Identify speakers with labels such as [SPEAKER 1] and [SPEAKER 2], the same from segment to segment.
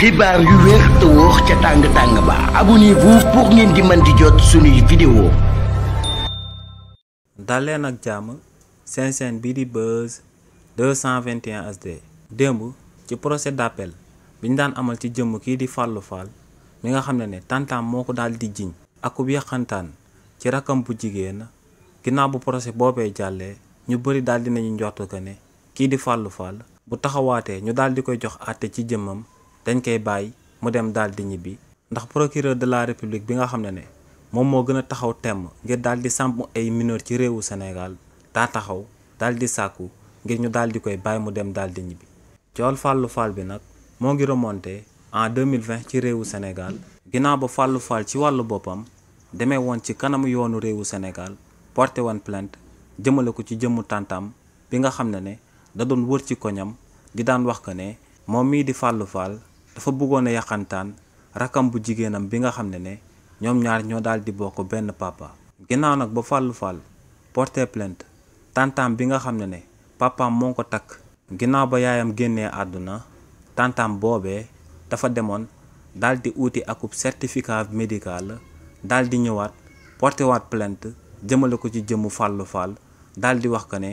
[SPEAKER 1] xibaar yu wér te wóor ca tàng ba abonnez-vous pour ngeen di mën di jot suñuy vidéo.
[SPEAKER 2] daleen ak jàmm seen chaîne bii di Buzz 221 HD. démb ci procès d'appel bi ñu daan amal ci jëmm kii di Fallou Fall mi nga xam ne tantaam moo ko daal di jiñ akub yàqantaan ci rakam bu jigéen ginnaaw bu procès boobee jàllee ñu bëri daal di nañu njort que ne kii di Fallou Fall bu taxawaatee ñu daal di koy jox àtte ci jëmmam dañ koy bàyyi mu dem daal di ñibbi ndax procureur de la république bi nga xam ne moom moo gën a taxaw temm ngir daal di sàmm ay mineur ci réewu Sénégal daa taxaw daal di sàkku ngir ñu daal di koy bàyyi mu dem daal di ñibbi. cool Fallou Fall bi nag moo ngi remonté en 2020 ci réewu Sénégal ginnaaw ba Fallou Fall ci wàllu boppam demee woon ci kanamu yoonu réewu Sénégal porté woon plainte jëmale ko ci jëmmu tàntam bi nga xam ne da doon wër ci koñam di daan wax que ne moom mii di Fallou Fall dafa bëggoon a yàqantaan rakam bu jigéenam bi nga xam ne ñoom ñaar ñoo daal di bokk benn papa. ginnaaw nag ba Fallou Fall porté plainte tantam bi nga xam ne papaam moo ko takk ginnaaw ba yaayam génnee àdduna tantam boobee dafa demoon daal di uuti akub certificat médical daal di ñëwaat porté waat plainte jëmale ko ci jëmmu Fallou Fall daal di wax que ne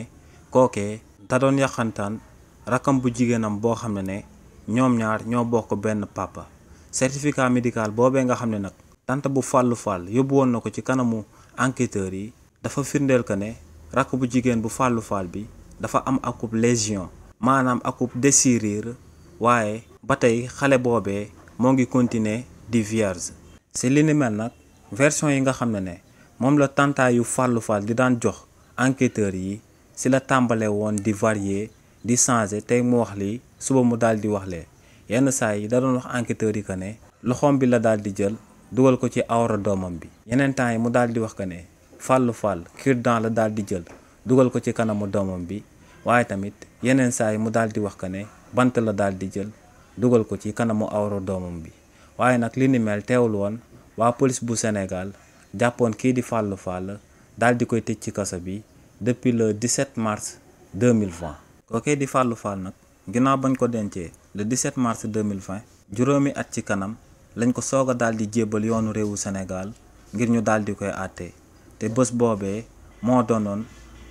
[SPEAKER 2] kookee da doon yàqantaan rakam bu jigéenam boo xam ne ñoom ñaar ñoo bokk benn papa. certificat médical boobee nga xam ne nag tante bu Fallou Fall yóbbu woon na ko ci kanamu enquêteurs yi dafa firndeel que ne rakk bu jigéen bu Fallou Fall bi dafa am akub lésion maanaam akub déchirure waaye ba tey xale boobee moo ngi continuer di vierge. si li ni mel nag version yi nga xam ne moom la tantaayu Fallou Fall di daan jox enquêteurs yi si la tàmbale woon di varier di changer tey mu wax lii suba mu daal di wax lee yenn saa yi da doon wax enquêteurs yi que ne loxoom bi la daal di jël dugal ko ci awra doomam bi yeneen temps yi mu daal di wax que ne Fallou Fall cure-dent la daal di jël dugal ko ci kanamu doomam bi waaye tamit yeneen saa yi mu daal di wax que ne bant la daal di jël dugal ko ci kanamu awra doomam bi waaye nag li ni mel teewul woon waa police bu Sénégal jàppoon kii di Fallou Fall daal di koy tëj ci kaso bi depuis le 17 mars 2020. kookee di Fallou Fall nag ginnaaw bañ ko dencee le 17 mars 2020 juróomi at ci kanam lañ ko soog a daal di jébbal yoonu réewu Sénégal ngir ñu daal di koy àtte te bés boobee moo doonoon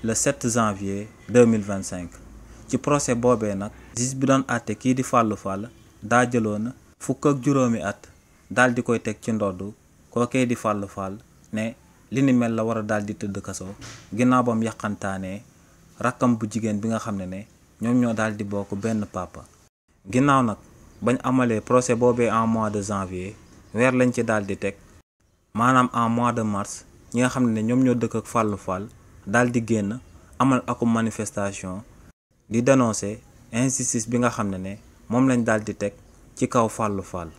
[SPEAKER 2] le 7 janvier 2025. ci procès boobee nag juge bi doon àtte kii di Fallou Fall daa jëloon fukk ak juróomi at daal di koy teg ci ndodd kookee di Fallou Fall ne li ni mel la war a daal di tëdd kaso ginnaaw bam yàqantaanee rakkam bu jigéen bi nga xam ne ñoom ñoo daal di bokk benn papa. ginnaaw nag bañ amalee procès boobee en mois de janvier weer lañ ci daal di teg maanaam en mois de mars ñi nga xam ne ñoom ñoo dëkk ak Fallou Fall daal di génn amal aku manifestation di dénoncer injustice bi nga xam ne moom lañ daal di teg ci kaw Fallou Fall.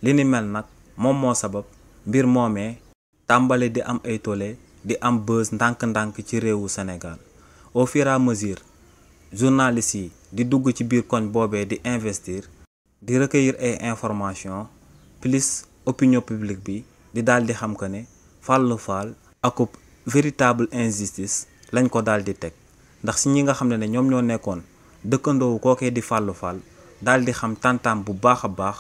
[SPEAKER 2] li ni mel nag moom moo sabab mbir moomee tàmbali di am ay tollé di am buzz ndànk-ndànk ci réewu Sénégal au fur et à mesure journalistes yi di dugg ci biir koñ boobee di investir di recueillir ay information plus opinion publique bi di daal di xam que ne Fallou Fall akub véritable injustice lañ ko daal di teg ndax si ñi nga xam ne ñoom ñoo nekkoon dëkkandoowu kookee di Fallou Fall daal di xam tantam bu baax a baax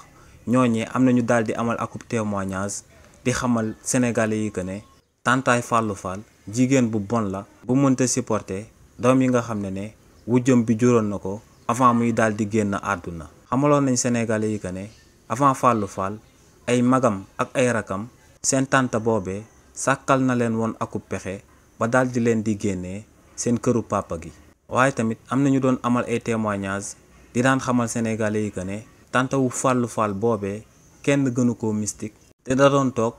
[SPEAKER 2] ñooñee am nañu daal di amal akub témoignage di xamal sénégalais yi que ne tantaay Fallou Fall jigéen bu bon la bu mënta supporter doom yi nga xam ne wujjëm bi juróon na ko avant muy daal di génn àdduna. xamaloon nañ sénégalais yi que ne avant Fallou Fall ay magam ak ay rakam seen tante boobee sàkkal na leen woon akub pexe ba daal di leen di génnee seen këru papa gi. waaye tamit am na ñu doon amal ay témoignages di daan xamal sénégalais yi que ne tante wu Fallou Fall boobee kenn gënu koo mystique te da doon toog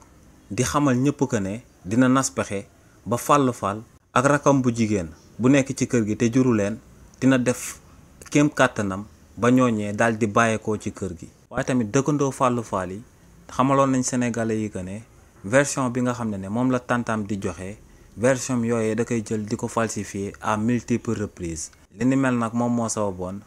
[SPEAKER 2] di xamal ñëpp que ne dina nas pexe ba Fallou Fall ak rakam bu jigéen bu nekk ci kër gi te juru leen dina def kéem kàttanam ba ñooñee daal di bàyyeekoo ci kër gi. waaye tamit dëkkandoo Fallou Fall yi xamaloon nañ sénégalais yi que ne version bi nga xam ne moom la tantam di joxe version yooyee da koy jël di ko falsifier à multiples reprises. li ni mel nag moom moo sababoon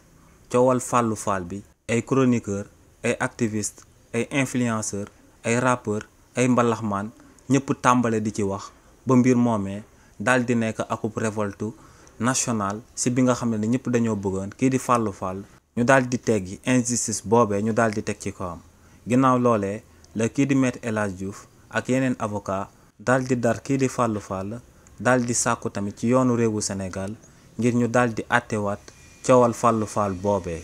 [SPEAKER 2] coowal Fallou Fall bi ay chroniqueur ay activiste ay influenceur ay rappeur ay mbalaxmaan ñëpp tàmbale di ci wax ba mbir moomee daal di nekk akub révolte nationale si bi nga xam ne ñëpp dañoo bëggoon kii di Fallou Fall ñu daal di teggi injustice boobee ñu daal di teg ci kawam. ginnaaw loolee la kii di Maître El Hadji Diouf ak yeneen avocat daal di dar kii di Fallou Fall daal di sàkku tamit ci yoonu réewu Sénégal ngir ñu daal di àttewaat coowal Fallou Fall boobee.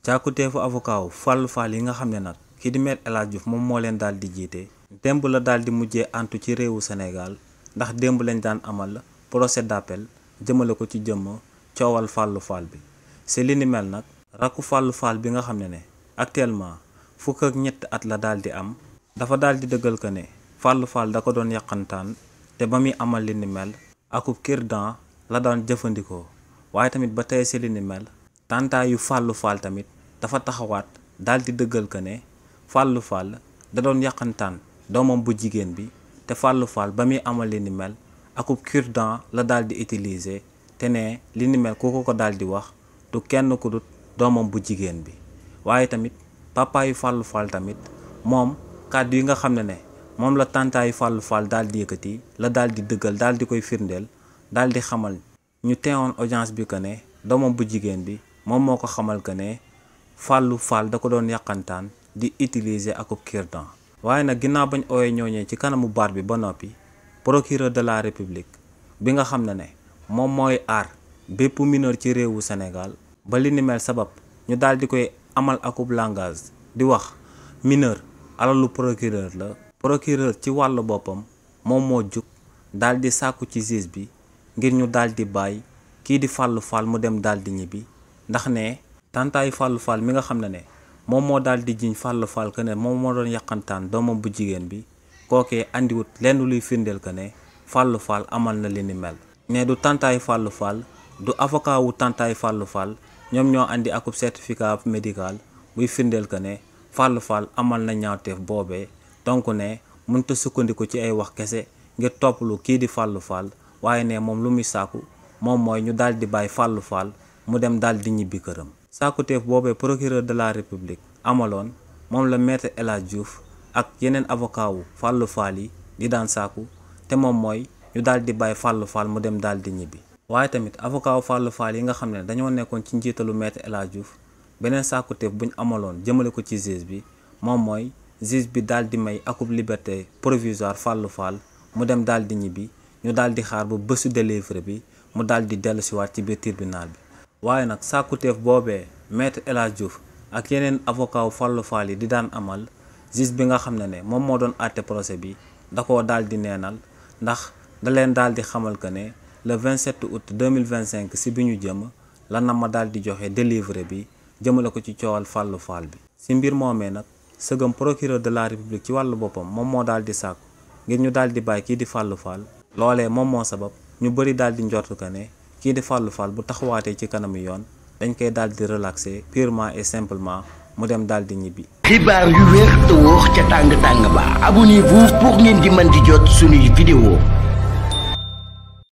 [SPEAKER 2] càkkuteefu avocat wu Fallou Fall yi nga xam ne nag kii di Maître El Hadji Diouf moom moo leen daal di jiite démb la daal di mujjee antu ci réewu Sénégal ndax démb lañ daan amal procès d'appel jëmale ko ci jëmm coowal Fallou Fall bi. si li ni mel nag rakku Fallou Fall bi nga xam ne actuellement fukk ak ñett at la daal di am dafa daal di dëggal que ne Fallou Fall da ko doon yàqantaan te ba muy amal li ni mel akub cure-dent la doon jëfandikoo. waaye tamit ba tey si li ni mel tantaayu Fallou Fall tamit dafa taxawaat daal di dëggal que ne Fallou Fall da doon yàqantaan doomam bu jigéen bi te Fallou Fall ba muy amal li ni mel akub cure-dent la daal di utiliser te ne li ni mel ku ko daal di wax du kenn ku dut doomam bu jigéen bi. waaye tamit papa yu Fallou Fall tamit moom kàddu yi nga xam ne moom la tantaayu Fallou Fall daal di yëkkati la daal di dëggal daal di koy firndeel daal di xamal ñu teewoon audience bi que ne doomam bu jigéen bi moom moo ko xamal que ne Fallou Fall da ko doon yàqantaan di utiliser akub cure-dent. waaye nag ginnaaw bañ ooyee ñooñee ci kanamu baat bi ba noppi procureur de la république bi nga xam ne moom mooy aar bépp mineur ci réewu Sénégal ba li ni mel sabab ñu daal di koy amal akub langage di wax mineur alalu procureur la. procureur ci wàllu boppam moom moo jug daal di sàkku ci juge bi ngir ñu daal di bàyyi kii di Fallou Fall mu dem daal di ñibbi ndax ne tantaayu Fallou Fall mi nga xam ne moom moo daal di jiñ Fallou Fall que ne moom moo doon yàqantaan doomam bu jigéen bi kookee andiwut lenn luy firndeel que ne Fallou Fall amal na li ni mel. ne du tantaayu Fallou Fall du avocat wu tantaayu Fallou Fall ñoom ñoo andi akub certificat médical buy firndeel que ne Fallou Fall amal na ñaawteef boobee. donc ne mënut a sukkandiku ci ay wax kese ngir topplu kii di Fallou Fall waaye ne moom lu muy sàkku moom mooy ñu daal di bàyyi Fallou Fall mu dem daal di ñibbi këram. sàkkuteef boobee procureur de la république amaloon moom la Maître El Hadji Diouf ak yeneen avocat wu Fallou Fall yi di daan sàkku te moom mooy ñu daal di bàyyi Fallou Fall mu dem daal di ñibbi. waaye tamit avocat wu Fallou Fall yi nga xam ne dañoo nekkoon ci njiitalu Maître El Hadji Diouf beneen sàkkuteef buñ amaloon jëmale ko ci juge bi moom mooy juge bi daal di may akub liberté provisoire Fallou Fall mu dem daal di ñibbi ñu daal di xaar ba bésu délivré bi mu daal di dellusiwaat ci biir tribunal bi. waaye nag sàkkuteef boobee Maître El Hadji Diouf ak yeneen avocat wu Fallou Fall yi di daan amal juge bi nga xam ne moom moo doon àtte procès bi da koo daal di neenal ndax da leen daal di xamal que ne le 27 août 2025 si bi ñu jëm la na ma daal di joxe délivré bi jëmale ko ci coowal Fallou Fall bi. si mbir moomee nag sëgëm procureur de la république ci wàllu boppam moom moo daal di sàkku ngir ñu daal di bàyyi kii di Fallou Fall loolee moom moo sabab ñu bëri daal di njort que ne kii di Fallou Fall bu taxawaatee ci kanamu yoon dañ koy daal di relaxer purement et simplement mu dem daal di ñibbi.
[SPEAKER 1] xibaar yu wér te wóor ca tàng tàng ba abonnez-vous pour ngeen di mën di jot suñuy vidéo.